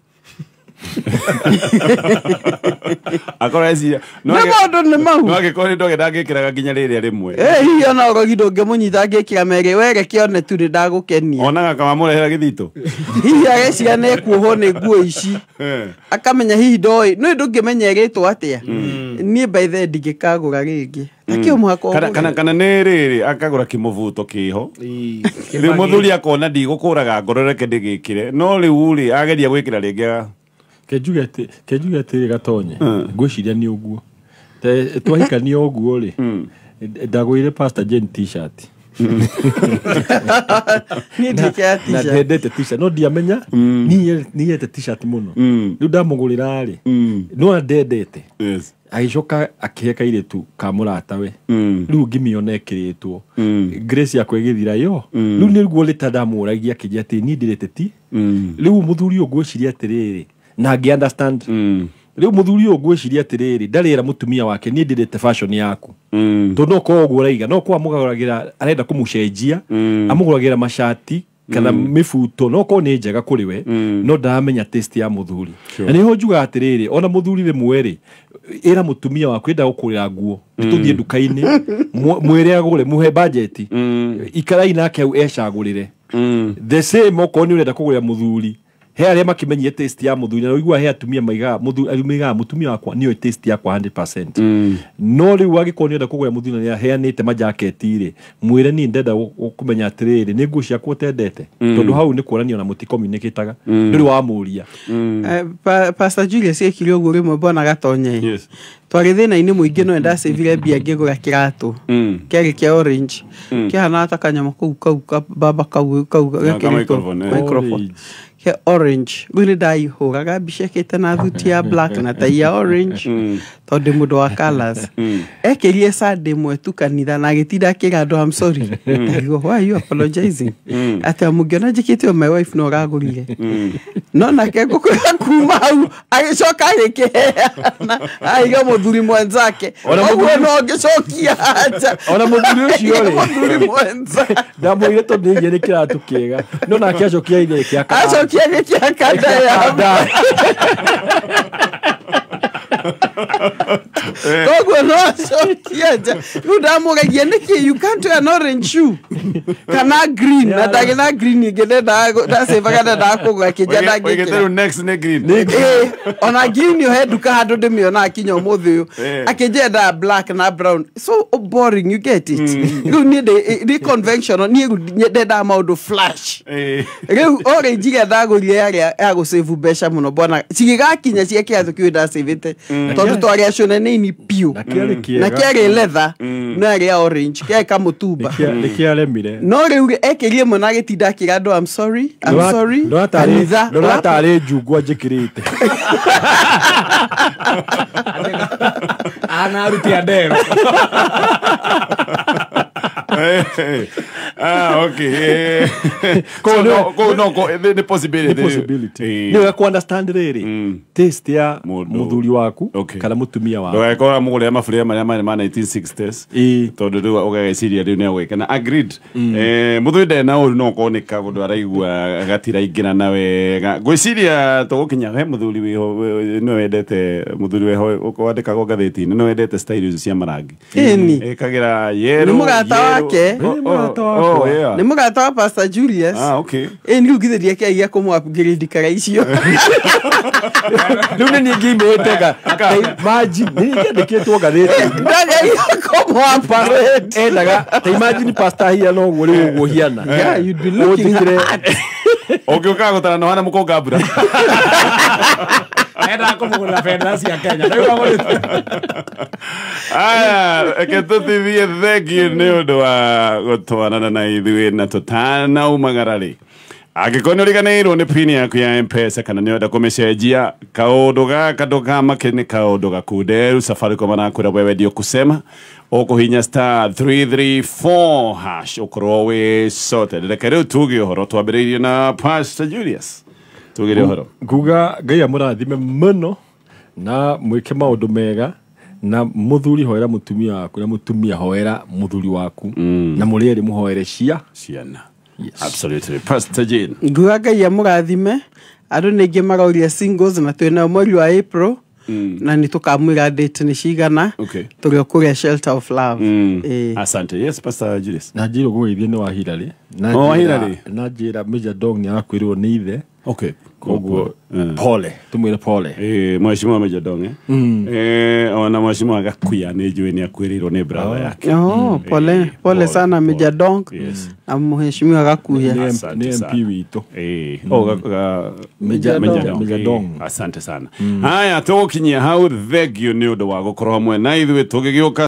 Akorwo eciria nĩ maũndũ nĩ mau. No angĩkorwo nĩ ndoge ndangĩkĩraga nginya rĩrĩa rĩmwe. Hihi ona ũrogi ndũngĩmũnyita angĩkĩra merĩ were kĩone tu nĩ ndagũkenia. Onaga kamamũrehera gĩthitũ. Hihi ageciria nĩ ekuohwo nĩ nguo ici. Akamenya hihi ndoĩ nĩ ndũngĩmenya ĩrĩtwo atĩa. Niĩ by the ndingĩkagũra rĩngĩ. Takĩo mũhaka ũgũre. Kana nĩ rĩrĩ akagũra kĩmũbuto kĩho. Rĩu mũthuri akona ndigũkũraga ngoro reke ndĩgĩkĩre. No rĩu rĩ ageria gwĩkĩra rĩngĩ. Kenjuge atĩ Gatonye ngwĩciria nĩ ũguo. Twahikania ũguo rĩ ndagũire Pastor Jane t-shirt. Niĩ ndikĩra t-shirt. Na ndendete t-shirt no ndiamenya niĩ nyendete t-shirt mũno. Rĩu ndamũgũrĩra rĩ no ndendete. Agĩcoka akĩhe kairĩtu ka mũratawe. Rĩu ngĩmĩona ĩkĩrĩtwo. Grace yakwa ĩgĩthira yo. Rĩu nĩguo rĩta ndamũragia akĩnjĩra atĩ niĩ ndĩrete ti. Rĩu mũthuri ũyũ ngwĩciria atĩrĩrĩ na ngĩ understand. Rĩu mũthuri ũyũ ngwĩciria atĩrĩrĩ ndarĩra mũtumia wake niĩ ndĩrete fashion yaku. Tondũ no korwo ũguo ũraiga no korwo amũgũragĩra arenda kũmũcenjia amũgũragĩra macati kana mĩbuto no korwo nĩ njega kũrĩ we no ndaramenya taste ya mũthuri. Na nĩho njugaga atĩrĩrĩ ona mũthuri rĩmwe rĩ ĩra mũtumia waku enda gũkũgũrĩra nguo tũthiĩ nduka-inĩ mwĩre agũre mũhe budget ikarai nake hau ecagũrĩre. The same okorwo nĩ ũrenda kũgũrĩra mũthuri he arĩa makĩmenyie taste ya mũthuri na ũigua he atumia maigaga mũthuri maigaga mũtumia wakwa nĩoĩ taste yakwa 100%. No rĩu angĩkorwo nĩ ũrenda kũgũra mũthuri na nĩaheanĩte majaketi rĩ mwĩre niĩ ndenda kũmenya atĩrĩrĩ nĩ nguo ciakwa ũtendete tondũ hau nĩ kuonania ona mũticommunicataga ndũrĩ wamũria. Pastor Julius ekire ũguo rĩmwe mbona Gatonye. Twarĩ thĩna-inĩ mũingĩ no ndacĩvire mbia ngĩgũra kĩratũ kĩarĩ kĩa orange kĩhana ta kanyamũ kau kau baba kau kau gekĩrĩtwo microphone kĩa orange. Rĩu nĩ ndaihũraga mbica ĩkĩte na thuti ya black na tai ya orange tondũ mũndũ wa colours. Ekĩrie Sunday ĩmwe tu kanitha na agĩtinda akĩra andũ I'm sorry. Ndaigua why are you apologizing? Atĩ mũngĩona njĩkĩte my wife no ũragũrire. No nake ngũkwĩra kuma hau agĩcoka agĩkĩheana aiga mũthuri mwenzake. Ũguo no ngĩcokia anja. Ona mũthuri ũcio rĩ mũthuri mwenzake ndamwĩrire tondũ nĩ nĩ kĩratũ kĩega no nake acokia ithe kĩa acokia gĩkĩa kanda ya Koguo no acokia nja. Rĩu ndamũragia nĩkĩ you can't wear an orange shoe kana green na ndagĩ na green ingĩ ndacĩvaga ndendaga kũgũra kĩnja ndangĩkĩra. Rĩu next nĩ green. Ona green yo he nduka handũ ndĩmĩonaga kinya ũmũthĩ ũyũ akĩnjĩra ndendaga black na brown so boring you get it. Rĩu niĩ ndĩ conventional niĩ rĩu ndendaga maũndũ flash. Rĩu orange ĩrĩa ndagũrire yarĩ ya gũsave mbeca mũno bwana cigĩgakinya cia kĩratũ kĩu ndacĩvĩte tondũ twarĩ acio nene piũ na kĩarĩ leather no yarĩ ya orange kĩarĩ kamũtumba nĩkĩaremire. No rĩu ekĩrie ĩmwe na agĩtinda akĩra andũ I'm sorry I'm sorry kanitha ndona tarĩ njungwa njĩkĩrĩte ana aruti a ndero. Okay. So no the possibility. The possibility. Nĩ ku understand rĩrĩ taste ya mũthuri waku kana mũtumia waku. Ndũgakora mũgũrĩra maburia marĩa marĩ ma 1960s tondũ rĩu ũgagĩciria rĩu nĩ agwĩka na agreed. Mũthuri ndarĩ na ũru no okorwo nĩ kaũndũ araigua gatiraingĩra na wega. Ngwĩciria tũgũkinya he mũthuri wĩho nĩwe wendete mũthuri weho wandĩkagwo ngathĩti-inĩ nĩwe wendete style icio cia marangi. Ĩkagĩra yellow. Nĩ mũrata wake. Nĩ mũrata wa Pastor Julius. Okay. Ĩ nĩ rĩu githĩ ndiakĩagia kũmũ upgrade kara icio. Rĩu nĩ niĩ ngĩimĩte imagine nĩ ngĩandĩkĩtwo ngathĩti. Ndageria kũmũ upgrade. Endaga ta imagine Pastor hiana ũguo rĩu ũguo hiana. Yeah, you'd be looking hard. Ũngĩũkaga gũtara no hana mũkũnga mbura. Endaga kũmũgũrĩra bendera cia Kenya. Rĩu agũrĩte. Aya, reke tũtithie thengiũ nĩ ũndũ wa gũtwarana na ithuĩ na tũtanaumagara rĩ. Angĩkorwo nĩ ũriganĩirwo nĩ pin yaku ya M-Pesa kana nĩ ũrenda kũmĩcenjia kaũndũ gaka ndũkamake nĩ kaũndũ gakunderu. Safaricom arakwĩra wewe ndio kusema ũkũhinya star 334 hash ũkorwo wĩ sorted. Reke rĩu tuge ũhoro twambĩrĩirie na Pastor Julius. Tugire ũhoro. Nguga Ngai amũrathime mũno na mwĩke maũndũ mega na muthuri hoera mutumia waku na mutumia hoera muthuri waku na muri eri muhoere cia ciana. Yes. Absolutely. Pastor Jane. Nguga Ngai amurathime Andũ nĩ aingĩ marauria singles na twĩnayo mweri wa April na nĩ tũkamwĩra date nĩ cigana. Tũrĩ o kũrĩa Shelter of Love. Asante. Yes, Pastor Julius. Na njĩra ũgũgeithia nĩ wa Hillary. Na Oh, wa Hillary. Na njĩra Major Dong nĩ arakwĩrwo nĩ ithe. Okay. Koguo pole, tumwĩre pole. Mheshimiwa Major Dong ona Mheshimiwa Gakuya nĩ njũĩ nĩ akwĩrĩirwo nĩ brother yake. Oh, pole pole sana Major Dong na mheshimiwa Gakuya. Nĩ MP witũ. Oh, Major Major Major Dong. Dong. Asante sana. Haya, tũgũkinyia hau. Thank you nĩ ũndũ wa gũkorwo hamwe na ithuĩ tũgĩgĩũka.